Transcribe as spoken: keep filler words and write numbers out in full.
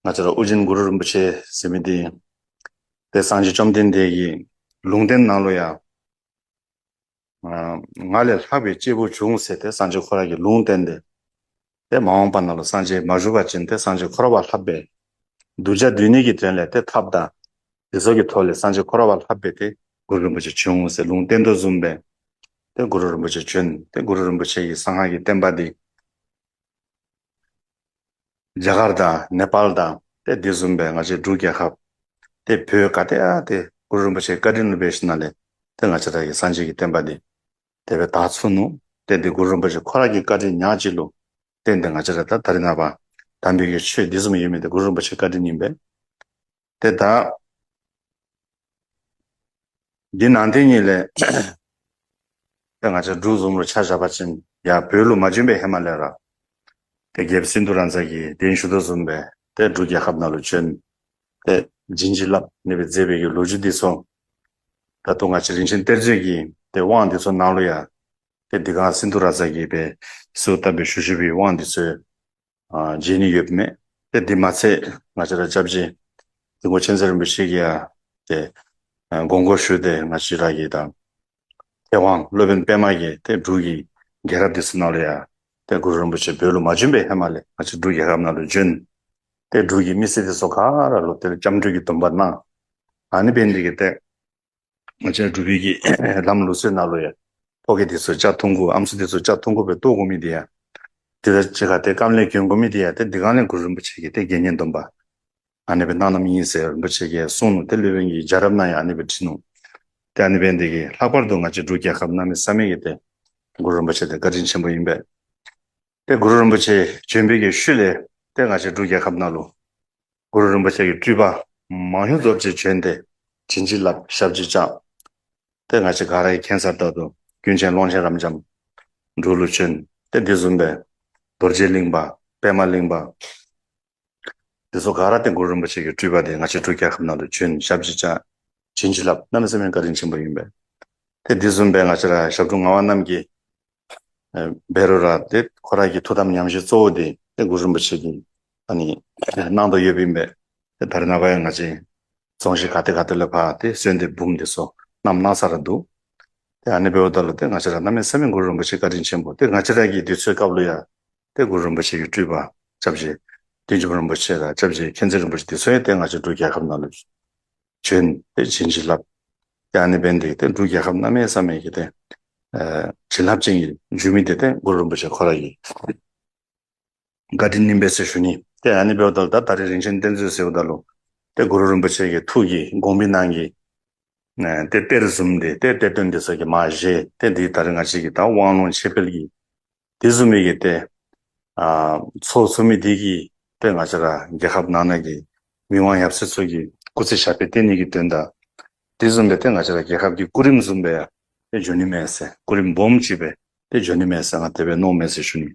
ང་བཅས་ར་ཨོ་རྒྱན་གུ་རུ་རིན་པོ་ཆེ་ཟེར་མི་འདི་དེ་སངས་རྒྱས་བཅོམ་ལྡན་འདས་ཀྱི་ལུང་བསྟན་ནང་ལུ་ཡང་ང་ལས་ལྷག་པའི་སྐྱེས་བུ་བྱུང་ཟེར་ཏེ་སངས་རྒྱས་ཁོ་ར་གིས་ལུང་བསྟན་ཏེ། དེ་མ་འོངས་པ་ནང་ལུ་སངས་རྒྱས་མ་བཞུགས་པ་ཅིན་དེ་སངས་རྒྱས་འཁོར་བ་ལྷག་པའི་གདུལ་བྱ་འདུལ་ནི་གི་དོན་ལས་དེ་ཐབས་དང་དེ་ཚོ་གི་ཐོག་ལས་སངས་རྒྱས་འཁོར་བ་ལྷག་པའི་དེ་གུ་རུ་རིན་པོ་ཆེ་བྱོན་ཟེར་ལུང་བསྟན་དོ་བཟུམ་སྦེ་དེ་གུ་རུ་རིན་པོ་ཆེ་བྱོན། དེ་གུ་རུ་རིན་པོ་ཆེ་གི་གསང་སྔགས་ཀྱི་བསྟན་པ་འདི་རྒྱ་གར་དང་ནེ་པཱལ་དང་དེ་དེ་བཟུམ་སྦེ་ང་བཅས་འབྲུག་རྒྱལ་ཁབ་དེ་བོད་ག་ཏེ་ཡང་དེ་གུ་རུ་རིན་པོ་ཆེ་བཀའ་དྲིན་ལུ་འབད་ཞིནམ་ལས་དེ་ང་བཅས་ར་གི་སངས་རྒྱས་ཀྱི་བསྟན་པ་འདི་དེ་སྦེ་དར་ཚུགས་ནུག། དེ་འདི་གུ་རུ་རིན་པོ་ཆེ་ཁོ་ར་གི་བཀའ་དྲིན་ཉག་གཅིག་ལུ་བརྟེན་ཏེ་ང་བཅས་ར་ད་ད་རེས་ནངས་པ་དམ་པའི་གི་ཆོས་འདི་བཟུམ་ཡོད་མི་འདི་གུ་རུ་རིན་པོ་ཆེ་བཀའ་དྲིན་ཨིན་པས། དེ་ད་འདི་ནང་དེ་ཉིད་ལས་དེ་ང་བཅས་འབྲུག་བཟུམ་ལུ་ཆ་བཞག་པ་ཅིན་ཡང་བོད་ལུ་མ་བྱོན་པའི་ཧེ་མ་ལས་ར་དེ་རྒྱལཔོ་སིནྡྷུ་རཱ་ཛ་གིས་གདན་ཞུ་དོ་བཟུམ་སྦེ་དེ་འབྲུག་རྒྱལ་ཁབ་ནང་ལུ་བྱོན། དེ་བྱིན་གྱིས་བརླབས་ནི་སྦེ་མཛད་པའི་གི་ལོ་རྒྱུས་འདི་ཚུ་ད་ལྟོ་ང་བཅས་རིན་ཆེན་གཏེར་མཛོད་ཀྱི་དེ་དབང་འདི་ཚུ་ནང་ལུ་ཡང་དེ་འདི་གང་སིནྡྷུ་རཱ་ཛ་གིས་སྦེ་གསོལ་བཏབ་སྦེ་ཞུ་བཞུགས་པའི་དབང་འདི་ཚུ་ཨ་མཇལ་ནི་ཡོདཔ་མས། དེ་འདི་མ་ཚད་ང་བཅས་ར་སྐྱབས་རྗེ་དིལ་མགོ་མཁྱེན་བརྩེ་རིན་པོ་ཆེ་གིས་ཡང་དེ་ཨ་དགོངས་སྐོར་ཞུས་ཏེ་ང་བཅས་ར་གི་དང་མཁས་དབང་སློབ་དཔོན་པདྨ་གིས་དེ་འབྲུག་གི་རྒྱལ་རབས་འདི་ཚུ་ནང་ལུ་ཡང་དེ་གུ་རུ་རིན་པོ་ཆེ་བོད་ལུ་མ་བྱོན་པའི་ཧེ་མ་ལས་ང་བཅས་འབྲུག་རྒྱལ་ཁབ་ནང་ལུ་བྱོན། དེ་འབྲུག་གི་མི་སེར་འདི་ཚུ་ག་ར་ལུ་དེ་སྐྱབས་འགྲོའི་གི་སྡོམ་པ་གནང་། ཨ་ནི་འབད་ནི་འདི་གིས་དེ་ང་བཅས་འབྲུག་པའི་གི་ལམ་ལུགས་སྲོལ་ནང་ལུ་ཡང་ཕོ་སྐྱེས་འདི་ཚུ་སྐྱ་ཐུང་ཀུ་ཨམ་སྲུ་འདི་ཚུ་སྐྱ་ཐུང་ཀུ་སྦེ་གཏོགས་དགོ་མི་འདི་ཡང་དེ་ལ་ཅིག་ཁར་དེ་སྐམ་ལས་གྱོན་དགོ་མི་འདི་ཡང་དེ་འདི་གང་ལས་གུ་རུ་རིན་པོ་ཆེ་གིས་དེ་དགེ་བསྙེན་སྡོམ་པ་ཨ་ནི་སྦེ་གནང་གནངམ་ཨིན་ཟེར་རིན་པོ་ཆེ་གིས་གསུངས་ནུག། དེ་སློབ་དཔོན་གྱི་རྒྱལ་རབས་ནང་ཡང་ཨ་ནི་སྦེ་བྲིས་ནུག། དེ་ཨ་ནི་འབད་ནི་འདི་གིས་ལྷག་པར་དུ་ང་བཅས་འབྲུག་རྒྱལ་ཁབ་གནམ་མེད་ས་མེད་ཀྱི་དེ་གུ་རུ་རིན་པོ་ཆེ་དེ་བཀའ་དྲིན་ཆེན་པོ་ཨིན་པས། དེ་གུ་རུ་རིན་པོ་ཆེ་བྱོན་པའི་གི་ཤུལ་ལས་དེ་ང་བཅས་འབྲུག་རྒྱལ་ཁབ་ནང་ལུ་གུ་རུ་རིན་པོ་ཆེ་གི་སྤྲུལ་པ་མང་ཤོས་རྫོགས་ཅིག་བྱོན་ཏེ་བྱིན་གྱིས་བརླབས་ཞབས་ཀྱིས་བཅགས། དེ་ང་བཅས་ག་ར་གིས་མཁྱེན་གསལ་ལྟར་དུ་ཀུན་མཁྱེན་ཀློང་ཆེན་རབ་འབྱམས་འབྲུག་ལུ་བྱོན། དེ་དེ་བཟུམ་སྦེ་རྡོ་རྗེ་གླིང་པ་པདྨ་གླིང་པ་དེ་ཚུ་ག་ར་དེ་གུ་རུ་རིན་པོ་ཆེ་གི་སྤྲུལ་པ་དེ་ང་བཅས་འབྲུག་རྒྱལ་ཁབ་ནང་ལུ་བྱོན་ཞབས་ཀྱིས་བཅགས། བྱིན་གྱིས་བརླབས། གནམ་མེད་ས་མེད་བཀའ་དྲིན་ཆེན་པོ་ཨིན་པས། དེ་དེ་བཟུམ་སྦེ་ང་བཅས་ར་ཞབས་དྲུང་ངག་དབང་རྣམ་རྒྱལ་ཨ་འབད་རུང་ར་དེ་ཁོ་ར་གི་ཐུགས་དམ་ཉམས་བཞེས་གཙོ་བོ་དེ་དེ་གུ་རུ་རིན་པོ་ཆེ་གིས་ཨ་ནི་གནང་དོ་ཡོདཔ་ཨིན་པས། དེ་ད་རེས་ནངས་པ་ཡང་ང་བཅས་རྫོང་གཞི་ག་ཏེ་ག་ཏེ་ལས་ཕར་དེ་གསོལ་འདེབས་འབུམ་དེ་ཚུ་བསྣམས་གནང་ས་ར་འདུག། དེ་ཨ་ནི་འབདཝ་ད་ལུ་དེ་ང་བཅས་ར་གནམ་མེད་ས་མེད་གུ་རུ་རིན་པོ་ཆེ་བཀའ་དྲིན་ཆེན་པོ། དེ་ང་བཅས་ར་གི་དུས་ཚོད་སྐབས་ལུ་ཡང་དེ་གུ་རུ་རིན་པོ་ཆེ་གི་སྤྲུལ་པ་སྐྱབས་རྗེ་བསྟན་འཛིན་རིན་པོ་ཆེ་དང་སྐྱབས་རྗེ་མཁྱེན་བརྩེ་རིན་པོ་ཆེ་དེ་ཚུ་ཡང་དེ་ང་བཅས་འབྲུག་རྒྱལ་ཁབ་ནང་ལུ་བྱོན་ཏེ་བྱིན་གྱིས་བརླབས། དེ་ཨ་ནི་འབད་ནི་འདི་གིས་དེ་འབྲུག་རྒྱལ་ཁབ་གནམ་མེད་ས་མེད་ཀྱི་དེ་ཨ་བྱིན་རླབས་ཅན་གྱི་འགྱུར་མི་དེ་དེ་གུ་རུ་རིན་པོ་ཆེ་ཁོ་ར་གི་བཀའ་དྲིན་ཨིན་པས་ཟེར་ཞུ་ནི། དེ་ཨ་ནི་འབདཝ་ད་ལུ་ད་ད་རེས་རིན་ཆེན་གཏེར་མཛོད་ཟེརཝ་ད་ལུ་དེ་གུ་རུ་རིན་པོ་ཆེ་གི་ཐུགས་ཀྱི་དགོངས་པའི་ནང་གི་ཨ་དེ་གཏེར་བཟུམ་དེ་དེ་གཏེར་སྟོན་དེ་ཚུ་གིས་མར་བཞེས་ཏེ་འདི་ད་རེས་ང་བཅས་ཀྱི་ད་དབང་ལུང་འཆད་སྤེལ་གྱི་དེ་བཟུམ་མའི་གི་དེ་ཨ་ཚོགས་ཚུགས་མི་དེ་གིས་དེ་ང་བཅས་ར་རྒྱལ་ཁབ་ནང་ན་གི་མི་དབང་ཡབ་སྲས་ཚུ་གི་སྐུ་ཚེ་ཞབས་པད་བརྟན་ནི་གི་དོན་དག། དེ་བཟུམ་སྦེ་དེ་ང་བཅས་ར་རྒྱལ་ཁབ་ཀྱི་སྐུ་རིམ་བཟུམ་སྦེ་ཡང་དེ་འགྱོ་ནི་མས་ཟེར། སྐུ་རིམ་སྦོམ་ཅིག་སྦེ་དེ་འགྱོ་ནི་མས་ཟེར་ང་དེ་སྦེ་མནོཝ་མས་ཟེར་ཞུ་ནི།